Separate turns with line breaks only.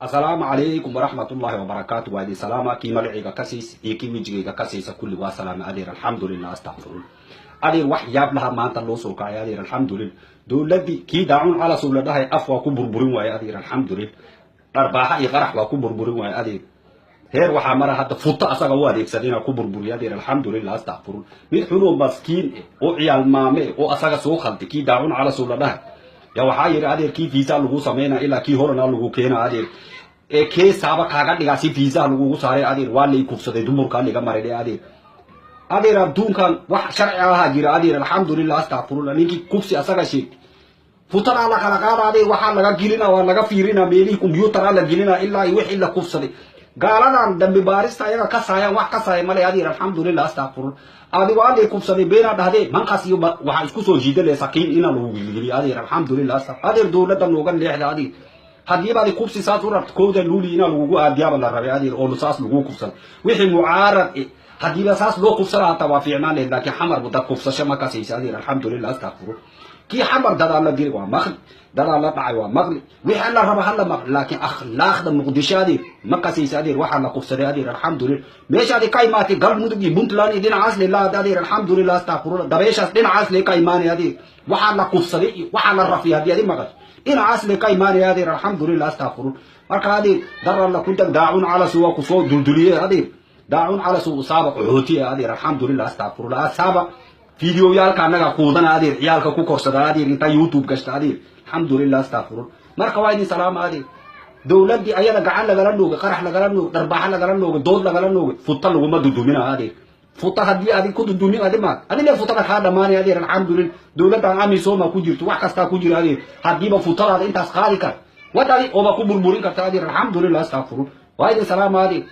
Asalaamu calaykum waraxmatullaahi wabarakaatu. Waa idin salaama, kii magacayga ka siis iyo kii wejigayga ka siisa, kulli waa salaama, adeer. Alxamdulilah, astaqfirullah, adeer. Wax yaab laha maanta loo soo kacay, adeer, alxamdulillah. Dowladdii kii daacun calasow la dhahay af waa ku burburin waaye, adeer, alxamdulillah. Dharbaaxa iyo qarax waa ku burburin waaye, adeer. Heer waxaa mara hadda futo asaga u adeegsaday inaa ku burburiyo, adeer, alxamdulilah, astaqfirullah. Mid xunoo maskiin eh oo ciyaal maame eh oo asaga soo khalday, kii daacun calasow la dhahay, ya waxaa yidhi, adeer, kii fiisa lagu sameynaa ilaa kii horena lagu keena, adeer, ee keesaaba kaaga dhigaa si fiisaha lagugu saaray. Adeer, waa lay kufsaday, dumarkaa liga maray, adeer. Adeer, adduunkan wax sharci ahaa jira, adeer, alxamdulilah, astaqfirullah. Ninkii kufsi asaga sheegtay, futadaa la kala qaada, adeer. Waxaa laga gelina, waa laga fiirina meelihii combyutara la gelina ilaa wixii la kufsaday. Gaaladan dambi baarista ayaga ka saayaan, wax ka saaya male, adeer, alxamdulilah, astaqfirullah. Adigo alay kufsaday beenaa dhahdee, manqas iyo waxaa isku soo jiida le sakiin ina lagu gilgiliyo, adeer, alxamdulilah. Adeer, dowladda nooga leexda, adeer. Haddiiba adi kufsi saas u rabto, kowda luuli inaa lagugu aadiyaaba la rabay, adeer, oo saas lagu kufsado wixii mucaarad eh. Haddiiba saas loo kufsada hataa waa fiicnaan lahayd, laakiin xamarbu dad kufsasho ma kasaysa, adeer, alxamdulilah, astaqfirullah. Kii xamar dadaa la dili waa maqli, dadaa la dhacay waa maqli, wixii la raba hala maqli, laakiin akhlaaqda Muqdisho, adeer, ma kasaysa, adeer. Waxaa la kufsaday, adeer, alxamdulillah, meesha adi ka imaatay Galmudug iyo Puntland iyo dhinacaas le laad, adeer, alxamdulilah, astaqfirullah. Dabeeshaas dhinacaas le ka imaanay, adeer. Waxaa la kufsaday iyo waxaa la rafiyay haddii adi maqasho, dhinacaas le ka imaanay, adeer, alxamdulilah, astaqfirullah. Marka, adeer, dar alla ku dag daacun calasu waa kusoo dulduliyey, adeer. Daacun calasu usaaba qaxooti, adeer, alxamdulilah, astaqfirullah. Asaaba fideoyaalka annaga kuudana, adeer, ciyaalka ku korsada, adeer, intaa YouTube gashta, adeer, alxamdulilah, astaqfirullah. Marka waa idin salaama, adeer. Dowladdii ayada gacan lagala noogay, qarax lagala noogay, dharbaaxa lagala noogay, dood lagala noogay, futa laguma dudumina, adeer. Futa haddii adi ku dudumin, adi ma adi le futada kaa dhamaanay, adeer, alxamdulillah. Dowladdan amisoma ku jirto, wax kastaa ku jira, adeer. Haddiiba futadaada intaas qaadi kar wad adi ooba ku burburin karta, adeer, alxamdulilah, astaqfirullah. Waa idin salaama, adeer.